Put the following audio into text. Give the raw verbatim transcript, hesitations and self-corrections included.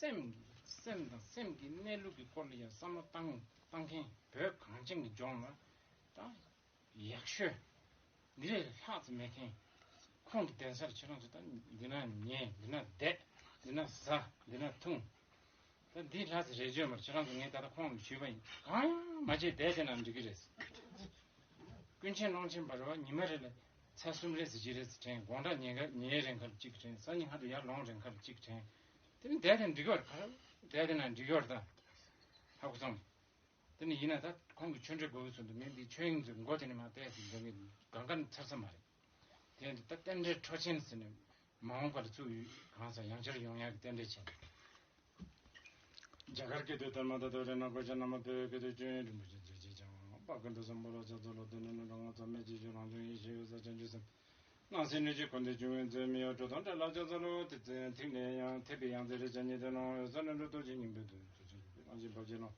སེམས་སེམས་དང་སེམས་ཀྱི་གནས་ལུགས་ཀྱི་སྐོར་ལ་ཡང་བསམ་བློ་བཏང་བཏང་མཁན་བོད་གངས་ཅན་གྱི་ལྗོངས་ལ་ད་ཡག་ཤོས་འདི་ལས་ལྷག་ཙམ་མེད་མཁན། ཁོང་གི་གདན་སར་ཁྱེད་རང་ཚོ་ད་འདི་ན་ཉལ། འདི་ན་བསྡད། འདི་ན་ཟ། འདི་ན་འཐུང་། ད་འདི་ལྷ་ས་རེ་བརྗོད་མར་ཁྱེད་རང་ཚོ་ངས་ད་ལྟ་ཁོང་ལ་ཞུས་པ་ཡིན། གང་ཡང་མ་བྱས་བསྡད་དེ་ན་འགྲིག་གི་རེད། ཀུན་མཁྱེན་ཀློང་ཆེན་བར་བ་ཉི་མ་རེ་ལ་ཚར་གསུམ་རེ་ཟེར་གྱི་རེད་ཟེར་དྲན། དགོང་དག་ཉལ་ཁ་ཉལ་རན་ཁ་ལ་གཅིག་དྲན། སང་ཉིན་སྔ་དྲོ་ཡར་ལོངས་རན་ཁ་ལ་གཅིག་དྲན། དེ་ནི་བསྡད་དེ་འགྲིག་གི་བར་ག་རེ་བསྡད་དེ་ན་འགྲིག་གི་བར་ད་ཧ་གོ་སོང་། དེ་ནི་ཡིན་ན་ད་ཁོང་གི་ཆོས་འབྲེལ་དགོས་ཀྱི་ཚོད་འདུག་མིན་འདི་ཆོས་དབྱིངས་ཚོས་མགོ་དེ་ནས་མར་བལྟས་ཟིན་འདོན་གི་གང་ག་ནས་ཚར་ས་མ་རེད། དེ་འདི་ད་རྟེན་འབྲེལ་འཕྲོ་ཆེན་ཟེར་ནས་མ་འོངས་པ་ལ་བཙུགས་ཡོད། གང་ཟག་ཡང་བསྐྱར་ཡོང་ཡག་གི་རྟེན་འབྲེལ་ཆེན། རྒྱ་གར་སྐད་དུ་དྷརྨ་ཏ་ཐོ་རེ་ན་གོ་ཅ་ན་མ་བོད་སྐད་དུ་ཅུན་རིན་པོ་ཆེ་མཛད་ཅེས་ཀྱང་པ་ཀུན་ཏུ་སམ་བྷོ་ལོ་ཅ་ཙོ་ལོ། དེ་ནས་ནི་འགྲོ་ལྔ་ཚོགས་མེད་ཅེས་ཞུ་རང་བྱུང་ཡེ་ཤེས་འོད་གསལ་བྱང་ཆུབ་སེམས། སྣང་སྲིད་སྣོད་བཅུད་ཀུན་ཏུ་འབྱུང་བའི་མཛོད། མི་གཡོ་གྲོལ་སྟངས་འབྲས་ལ་ལྕགས་ཚ་ལོ། དེ་ཚེ་ཐིག་ལེ་ཡང་ཐེག་པའི་ཡང་རྩེ་རེ་བཅའ་ཉིད་དེ་ནོ། འོད་གསལ་ལྷུན་གྲུབ་རྡོ་རྗེ་སྙིང་པོའི་མདུན་དུ་ཆོས་ཀྱི་རང་བཞིན་བབ་ཅེས་ལོ།